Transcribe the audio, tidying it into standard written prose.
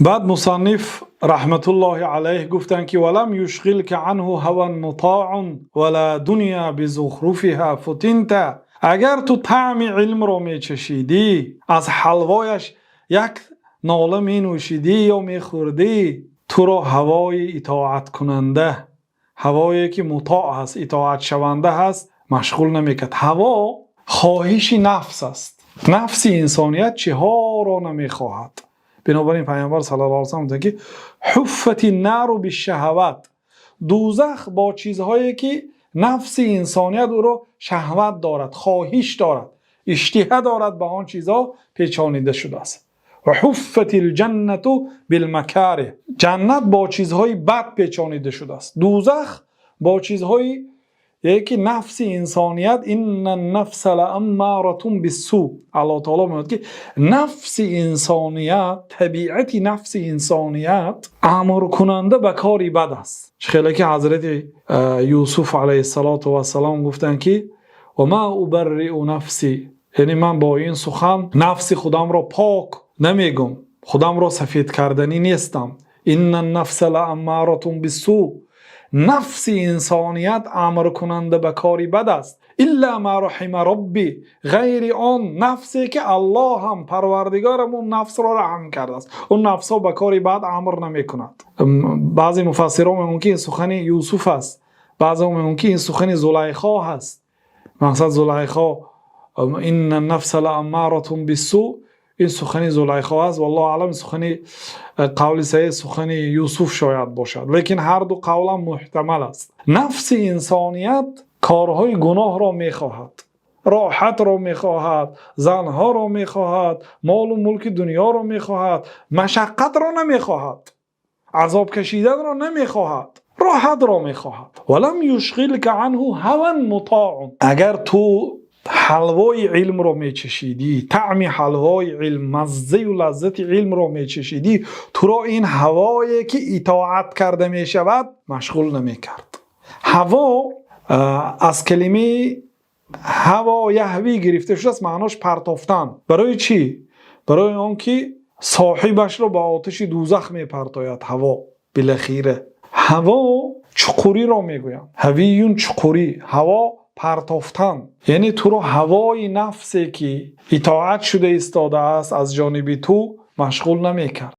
Баъд мусанниф раҳматуллоҳи алайҳ гуфтанд, ки ولم يشغلك عنه هوى مطاع ولا دنيا بزخرفها فتنت. Агар ту таъми илмро мечашидӣ, аз ҳалвояш як нола менӯшидӣ ё мехӯрдӣ, туро ҳавои итоаткунанда, ҳавое ки мутоъ аст, итоатшаванда ҳаст, машғул намекард. Ҳаво хоҳиши нафс аст. Нафси инсоният чиҳоро намехоҳад? Бинобар ин Паёмбар саллаллоҳу алайҳи васаллам гуфтанд, ки حفت النار بالشهوات, дӯзах бо чизҳое ки нафси инсоният ӯро шаҳват дорад, хоҳиш дорад, иштиҳа дорад, ба он чизҳо печонида шудааст. وحفت الجنة بالمكاره, ҷаннат бо чизҳои бад печонида шудааст. Дӯзах бо чизҳое ки нафси инсоният, إن النفس لأمارة بالسوء, Аллоҳ таоло мегӯяд, ки нафси инсоният, табиати нафси инсоният амркунанда ба кори бад аст. Хеле ки ҳазрати Юсуф алайҳиссалоту вассалом гуфтанд, ки وما أبرئ نفسي, яъне ман бо ин сухан нафси худамро пок намегум, худамро сафед карданӣ нестам. إن النفس لأمارة بالسوء, нафси инсоният амркунанда ба кори бад аст. إلا ما رحم ربي, ғайри он нафсе ки Аллоҳам, Парвардигорам, он нафсро раҳм кардааст, он нафсҳо ба кори бад амр намекунад. Баъзе муфассирон мегӯянд, ки ин сухани Юсуф аст, баъзеҳо мегӯянд, ки ин сухани Зулайхо ҳаст. Мақсад Зулайхо, إن النفس لأمارة بالسوء, ин сухани Зулайхо аст. والله أعلم, сухани қавли саҳеҳ сухани Юсуф шояд бошад, лекин ҳар ду қавлам муҳтамал аст. Нафси инсоният корҳои гуноҳро мехоҳад, роҳатро мехоҳад, занҳоро мехоҳад, молу мулки дунёро мехоҳад, машаққатро намехоҳад, азоб кашиданро намехоҳад, роҳатро мехоҳад. ولم يشغلك عنه هوى مطاع, агар ту ҳалвои илмро мечашидӣ, таъми ҳалвои илм, маззаю лаззати илмро мечашидӣ, туро ин ҳавое ки итоат карда мешавад, машғул намекард. Ҳаво аз калимаи هوى يهوي гирифта шудааст, маънош партофтан. Барои чӣ? Барои он ки соҳибашро ба оташи дӯзах мепартояд. Ҳаво билахира, ҳаво чуқуриро мегӯянд, هاوي чуқурӣ, ҳаво партофтан, яъне туро ҳавои нафсе ки итоат шуда истодааст, аз ҷониби ту машғул намекард.